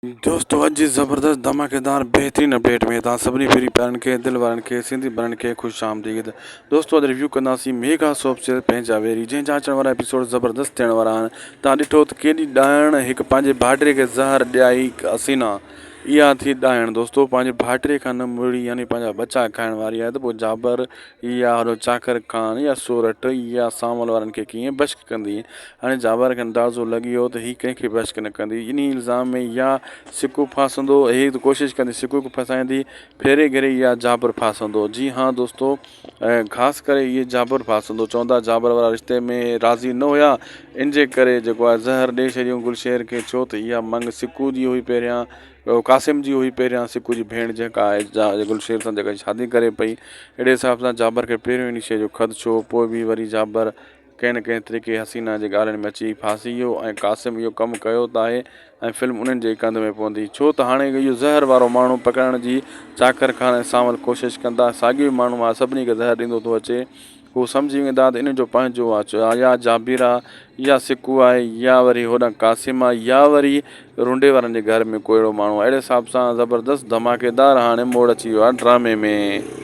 دوستو اڄ جي زبردست ڌماڪيدار بهترين اپڊيٽ ۾ توهان سڀني فري پيارن کي دل وارن کي سنڌي ڀائرن کي خوش آمديد دوستو اڄ ريويو ڪنداسين ميگا سوپ سيريل پنهنجا ويري جنهن جا اچڻ وارا ايپيسوڊ زبردست ٿيڻ وارا آهن توهان ڏٺو ته ڪيڏي ڏائڻ هڪ پنهنجي ڀائٽي کي زهر ڏيائي حسينا اها ٿي ڏائڻ دوستو پنهنجي ڀائٽي کان نه مڙي يعني پنهنجا ٻچا کائڻ واري آهي ته پوء جابر يا هلو چاڪر خان يا سورٺ يا سانول وارن کي ڪيئن بشڪ ڪندي؟ هاڻي جابر کي اندازو لڳي ويو ته هي ڪنهن کي بشڪ نه ڪندي. انهي الزام ۾ يا سڪو ڦاسندو، هي ته ڪوشش ڪندي سڪو کي ڦاسائيندي، ڦيري گهري يا جابر ڦاسندو. جي ها دوستو خاص ڪري اهي جابر ڦاسندو. چوندا جابر وارا رشتي ۾ راضي نه هيا انجي ڪري جيڪو آهي زهر ڏئي ڇڏيون گلشير کي ڇو ته اها مڱ سڪو جي هئي پهريان. قاسم جي هئي پهريان سڪو جي ڀيڻ جيڪا آهي جا گلشير سان جيڪا شادي ڪري پئي اهڙي حساب سان جابر کي پهريون ان شيء جو خدشو هو پوء به وري جابر ڪنهن نه ڪنهن طريقي حسينا جي ڳالهين ۾ اچي ڦاسي ويو ۽ قاسم اهو ڪم ڪيو ته آهي ۽ فلم انهن جي ڪنڌ ۾ پوندي ڇو ته هاڻي اهو زهر وارو ماڻهو پڪڙڻ جي چاڪر خان ۽ سانول ڪوشش ڪندا ساڳيو ئي ماڻهو آهي سڀني کي زهر ڏيندو ٿو اچي هو سمجهي ويندا ته ان جو پنهنجو آ يا جابر آ يا سڪو آهي يا وري هوڏانهن قاسم آ يا وري رنڊي وارن جي گهر ۾ ڪو اهڙو ماڻهو آ اهڙي حساب سان زبردست ڌماڪيدار هاڻي موڙ اچي ويو آ ڊرامي ۾.